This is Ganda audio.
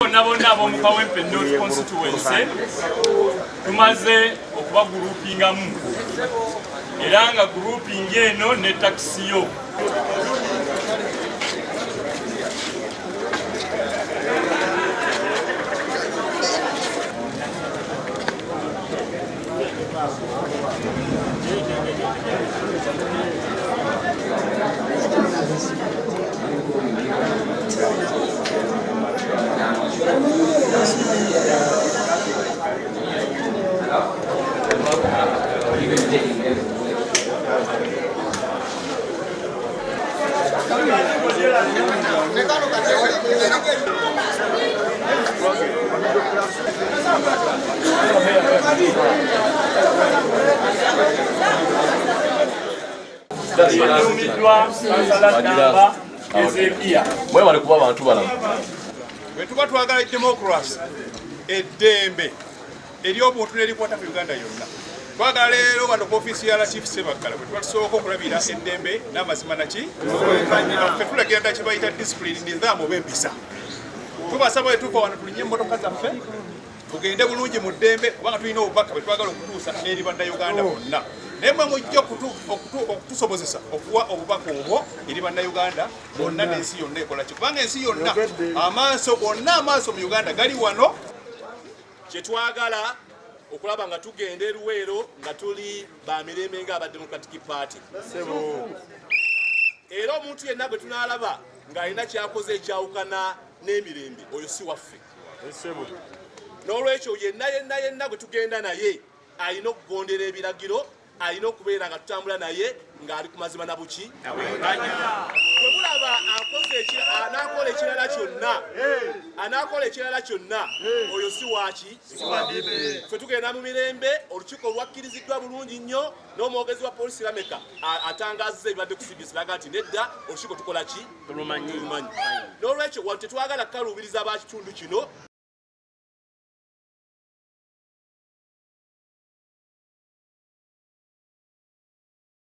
Bonna bonna ab'omu Kawempe North Constituency tumaze okubaguruupingamu era nga grouping eno ne takisi yo. Erumiddwa kansala Ddamba Ezekiya. Mwebale kuba bantu balamu. Bwe tuba twagala democracy, eddembe ery'obuntu n'erikwata ku Uganda yonna. Twagala leero wano ku ofiisi ya Latif Ssebaggala bwe tuba tusooka okulabira eddembe n'amazima naki ffe tulagira ddala kye bayita discipline, nidhaamu oba empisa. Tubasaba bwe tuva wano tulinye emmotoka zaffe tugende bulungi mu ddembe kubanga tulina obubaka bwe twagala okutuusa eri Bannayuganda bonna, naye mwe mujja okutusobozesa okuwa obubaka obwo eri Bannayuganda bonna n'ensi yonna ekola ki, kubanga ensi yonna amaaso gonna amaaso mu Uganda gali wano. Kye twagala okulaba nga tugenda e Luweero nga tuli ba mirembe ng'aba Democratic Party, era omuntu yenna gwe tunaalaba ng'alina kyakoze ekyawukana n'emirembe oyo si waffe. N'olwekyo yenna yenna yenna gwe tugenda naye alina okugondera ebiragiro, alina okubeera nga tutambula naye ng'ali ku mazima na buki. Bwe mulaba anaakola ekirala kyonna, anaakola ekirala kyonna, oyo si waaki. Ffe tugenda mu mirembe. Olukiiko lwakkiriziddwa bulungi nnyo n'omwogezi wa polisi Lameka atangazizza ebibadde ku CBS laga nti nedda, olukiiko tukola ki, tulumanyi. N'olwekyo wano tetwagala kukaluubiriza ba kitundu kino.